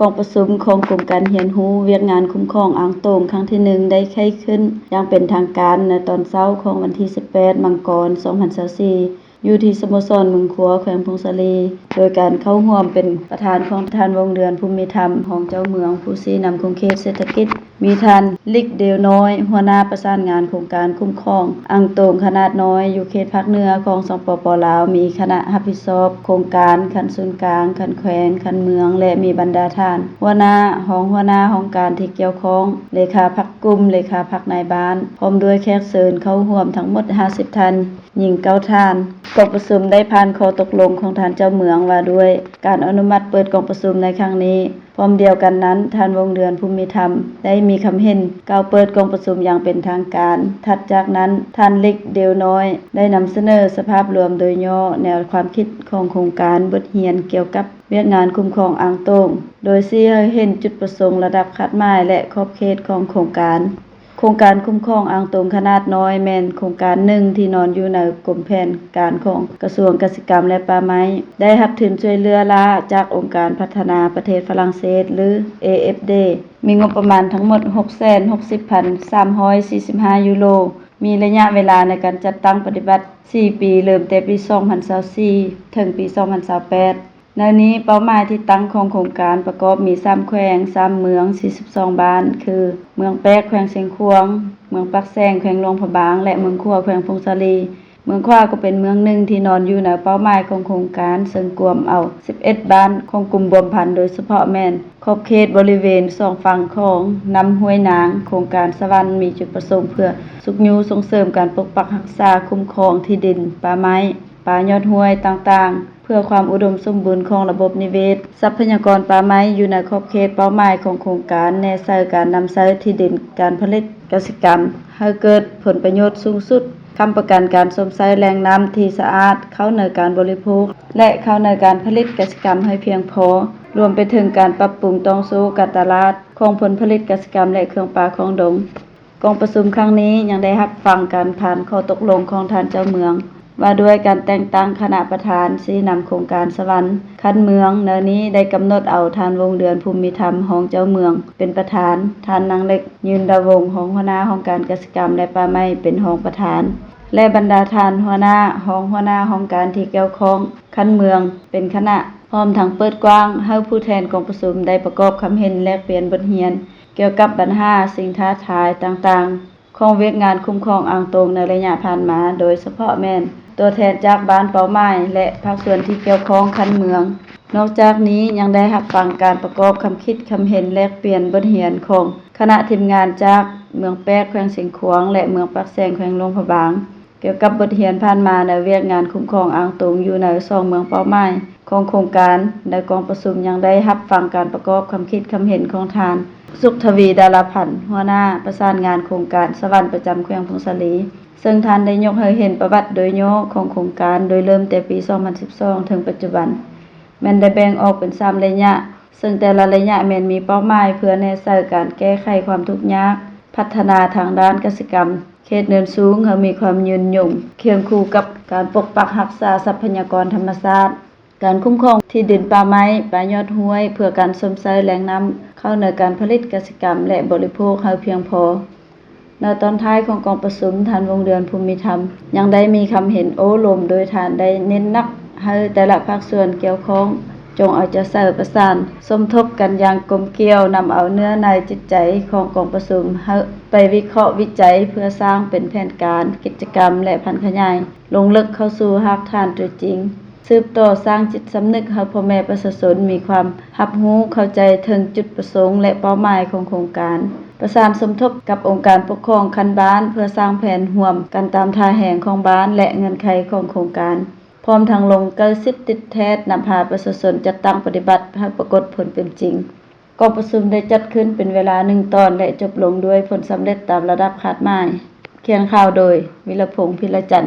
ກອງປະຊຸມຂອງກົມການຮຽນຮູ້ວຽກງານຄຸ້ມຄອງອ່າງໂຕງຄັ້ງທີໜຶ່ງ ໄດ້ໄຂຂຶ້ນຢ່າງເປັນທາງການໃນຕອນເຊົ້າຂອງວັນທີສິບແປດ ມັງກອນ ສອງພັນຊາວສີ່ ຢູ່ທີ່ສະໂມສອນເມືອງຂວາ ແຂວງຜົ້ງສາລີ ໂດຍການເຂົ້າຮ່ວມເປັນປະທານຂອງທ່ານ ວົງເດືອນ ພູມມີທຳ ຮອງເຈົ້າເມືອງ ຜູ້ຊີ້ນຳຂົງເຂດເສດຖະກິດ, ມີທ່ານ ລິກ ເດວນ້ອຍ ຫົວໜ້າປະສານງານໂຄງການຄຸ້ມຄອງອ່າງໂຕງຂະໜາດນ້ອຍຢູ່ເຂດພາກເໜືອຂອງ ສປປ ລາວ, ມີຄະນະຮັບຜິດຊອບໂຄງການຂັ້ນສູນກາງ, ຂັ້ນແຂວງ, ຂັ້ນເມືອງ ແລະ ມີບັນດາທ່ານຫົວໜ້າ, ຮອງຫົວໜ້າຫ້ອງການທີ່ກ່ຽວຂ້ອງ, ເລຂາພັກກຸ່ມ, ເລຂາພັກນາຍບ້ານ ພ້ອມດ້ວຍແຂກເຊີນເຂົ້າຮ່ວມທັງໝົດຫ້າສິບທ່ານ, ຍິງເກົ້າທ່ານ. ກອງປະຊຸມໄດ້ຜ່ານຂໍ້ຕົກລົງຂອງທ່ານເຈົ້າເມືອງວ່າດ້ວຍການອະນຸມັດເປີດກອງປະຊຸມໃນຄັ້ງນີ້. ພ້ອມດຽວກັນນັ້ນ, ທ່ານ ວົງເດືອນ ພູມມີທຳ ໄດ້ມີຄຳເຫັນກ່າວເປີດກອງປະຊຸມຢ່າງເປັນທາງການ. ຖັດຈາກນັ້ນ, ທ່ານ ລິກ ເດວນ້ອຍ ໄດ້ນຳສະເໜີສະພາບລວມໂດຍຫຍໍ້ແນວຄວາມຄິດຂອງໂຄງການ, ບົດຮຽນກ່ຽວກັບວຽກງານຄຸ້ມຄອງອ່າງໂຕງ, ໂດຍຊີ້ໃຫ້ເຫັນຈຸດປະສົງ, ລະດັບຄາດໝາຍ ແລະ ຂອບເຂດຂອງໂຄງການ. ໂຄງການຄຸ້ມຄອງອ່າງໂຕງຂະໜາດນ້ອຍແມ່ນໂຄງການໜຶ່ງທີ່ນອນຢູ່ໃນກົມແຜນການຂອງກະຊວງກະສິກຳ ແລະ ປ່າໄມ້, ໄດ້ຮັບທຶນຊ່ວຍເຫຼືອລ້າຈາກອົງການພັດທະນາປະເທດຝຣັ່ງເສດ ຫຼື ເອເອັຟເດ, ມີງົບປະມານທັງໝົດຫົກແສນຫົກສິບພັນສາມຮ້ອຍສີ່ສິບຫ້າຢູໂຣ, ມີໄລຍະເວລາໃນການຈັດຕັ້ງປະຕິບັດສີ່ປີ, ເລີ່ມແຕ່ປີສອງພັນຊາວສີ່ ເຖິງປີສອງພັນຊາວແປດ. ໃນນີ້ເປົ້າໝາຍທີ່ຕັ້ງຂອງໂຄງການປະກອບມີສາມແຂວງ, ສາມເມືອງ, ສີ່ສິບສອງບ້ານ ຄື ເມືອງແປກ ແຂວງຊຽງຂວາງ, ເມືອງປາກແຊງ ແຂວງຫຼວງພະບາງ ແລະ ເມືອງຂວາ ແຂວງຜົ້ງສາລີ. ເມືອງຂວາກໍເປັນເມືອງໜຶ່ງທີ່ນອນຢູ່ໃນເປົ້າໝາຍຂອງໂຄງການ, ເຊິ່ງກວມເອົາສິບເອັດບ້ານຂອງກຸ່ມບົວພັນ, ໂດຍສະເພາະແມ່ນຂອບເຂດບໍລິເວນສອງຝັ່ງຂອງນ້ຳຫ້ວຍນາງ. ໂຄງການສະຫວັນມີຈຸດປະສົງເພື່ອຊຸກຍູ້ສົ່ງເສີມການປົກປັກຮັກສາ, ຄຸ້ມຄອງທີ່ດິນ, ປ່າໄມ້, ປ່າຍອດຫ້ວຍຕ່າງໆ ເພື່ອຄວາມອຸດົມສົມບູນຂອງລະບົບນິເວດ, ຊັບພະຍາກອນປ່າໄມ້ຢູ່ໃນຂອບເຂດເປົ້າໝາຍຂອງໂຄງການ, ແນໃສ່ການນຳໃຊ້ທີ່ດິນການຜະລິດກະສິກຳໃຫ້ເກີດຜົນປະໂຫຍດສູງສຸດ, ຄ້ຳປະກັນການຊົມໃຊ້ແຫຼ່ງນ້ຳທີ່ສະອາດເຂົ້າໃນການບໍລິໂພກ ແລະ ເຂົ້າໃນການຜະລິດກະສິກຳໃຫ້ພຽງພໍ, ລວມໄປເຖິງການປັບປຸງຕ່ອງໂສ້ການຕະຫຼາດຂອງຜົນຜະລິດກະສິກຳ ແລະ ເຄື່ອງປ່າຂອງດົງ. ກອງປະຊຸມຄັ້ງນີ້ຍັງໄດ້ຮັບຟັງການຜ່ານຂໍ້ຕົກລົງຂອງທ່ານເຈົ້າເມືອງ ວ່າດ້ວຍການແຕ່ງຕັ້ງຄະນະປະທານຊີ້ນຳໂຄງການສະຫວັນຂັ້ນເມືອງ. ໃນນີ້ໄດ້ກຳນົດເອົາທ່ານ ວົງເດືອນ ພູມມີທຳ ຮອງເຈົ້າເມືອງເປັນປະທານ, ທ່ານ ນາງເລັກ ຍືນດາວົງ ຮອງຫົວໜ້າຫ້ອງການກະສິກຳ ແລະ ປ່າໄມ້ເປັນຮອງປະທານ ແລະ ບັນດາທ່ານຫົວໜ້າ, ຮອງຫົວໜ້າຫ້ອງການທີ່ກ່ຽວຂ້ອງຂັ້ນເມືອງເປັນຄະນະ, ພ້ອມທັງເປີດກວ້າງໃຫ້ຜູ້ແທນກອງປະຊຸມໄດ້ປະກອບຄຳເຫັນແລກປ່ຽນບົດຮຽນ ກ່ຽວກັບບັນຫາ, ສິ່ງທ້າທາຍຕ່າງໆຂອງວຽກງານຄຸ້ມຄອງອ່າງໂຕງໃນໄລຍະຜ່ານມາ, ໂດຍສະເພາະແມ່ນຕົວແທນຈາກບ້ານເປົ້າໝາຍ ແລະ ພາກສ່ວນທີ່ກ່ຽວຂ້ອງຂັ້ນເມືອງ. ນອກຈາກນີ້ຍັງໄດ້ຮັບຟັງການປະກອບຄຳຄິດຄຳເຫັນແລກປ່ຽນບົດຮຽນຂອງຄະນະທີມງານຈາກເມືອງແປກ ແຂວງຊຽງຂວາງ ແລະ ເມືອງປາກແຊງ ແຂວງຫຼວງພະບາງ. ກ່ຽວກັບບົດຮຽນຜ່ານມາໃນວຽກງານຄຸ້ມຄອງອ່າງໂຕງຢູ່ໃນສອງເມືອງເປົ້າໝາຍຂອງໂຄງການ, ໃນກອງປະຊຸມຍັງໄດ້ຮັບຟັງການປະກອບຄຳຄິດຄຳເຫັນຂອງທ່ານ ສຸກທະວີ ດາລາພັນ ຫົວໜ້າປະສານງານໂຄງການສະຫວັນປະຈຳແຂວງຜົ້ງສາລີ, ເຊິ່ງທ່ານໄດ້ຍົກໃຫ້ເຫັນປະຫວັດໂດຍຫຍໍ້ຂອງໂຄງການ ໂດຍເລີ່ມແຕ່ປີສອງພັນສິບສອງ ເຖິງປັດຈຸບັນ ແມ່ນໄດ້ແບ່ງອອກເປັນສາມໄລຍະ, ເຊິ່ງແຕ່ລະໄລຍະແມ່ນມີເປົ້າໝາຍເພື່ອແນໃສ່ການແກ້ໄຂຄວາມທຸກຍາກ, ພັດທະນາທາງດ້ານກະສິກຳ, ເຂດເນີນສູງໃຫ້ມີຄວາມຍືນຍົງ, ຄຽງຄູ່ກັບການປົກປັກຮັກສາຊັບພະຍາກອນທຳມະຊາດ, ການຄຸ້ມຄອງທີ່ດິນປ່າໄມ້, ປ່າຍອດຫ້ວຍ ເພື່ອການຊົມໃຊ້ແຫຼ່ງນ້ຳເຂົ້າໃນການຜະລິດກະສິກຳ ແລະ ບໍລິໂພກໃຫ້ພຽງພໍ. ໃນຕອນທ້າຍຂອງກອງປະຊຸມ, ທ່ານ ວົງເດືອນ ພູມມີທຳ ຍັງໄດ້ມີຄຳເຫັນໂອ້ລົມ, ໂດຍທ່ານໄດ້ເນັ້ນໜັກໃຫ້ແຕ່ລະພາກສ່ວນກ່ຽວຂ້ອງ ຈົ່ງເອົາໃຈໃສ່ປະສານສົມທົບກັນຢ່າງກົມກ່ຽວ, ນຳເອົາເນື້ອໃນຈິດໃຈຂອງກອງປະຊຸມໃຫ້ໄປວິເຄາະວິໄຈ ເພື່ອສ້າງເປັນແຜນການ, ກິດຈະກຳ ແລະ ຜັນຂະຫຍາຍລົງເລິກເຂົ້າສູ່ຮາກຖານຕົວຈິງ, ສືບຕໍ່ສ້າງຈິດສຳນຶກໃຫ້ພໍ່ແມ່ປະຊາຊົນມີຄວາມຮັບຮູ້ເຂົ້າໃຈເຖິງຈຸດປະສົງ ແລະ ເປົ້າໝາຍຂອງໂຄງການ, ປະສານສົມທົບກັບອົງການປົກຄອງຂັ້ນບ້ານ ເພື່ອສ້າງແຜນຮ່ວມກັນຕາມທ່າແຮງຂອງບ້ານ ແລະ ເງື່ອນໄຂຂອງໂຄງການ. ພ້ອມທັງລົງໃກ້ຊິດຕິດແທດນຳພາປະຊາຊົນຈັດຕັ້ງປະຕິບັດໃຫ້ປາກົດຜົນເປັນຈິງ. ກອງປະຊຸມໄດ້ຈັດຂຶ້ນເປັນເວລາໜຶ່ງຕອນ ແລະ ຈົບລົງດ້ວຍຜົນສຳເລັດຕາມລະດັບຄາດໝາຍ. ຂຽນຂ່າວໂດຍ ວິລະພົງ ພິລະຈັນ.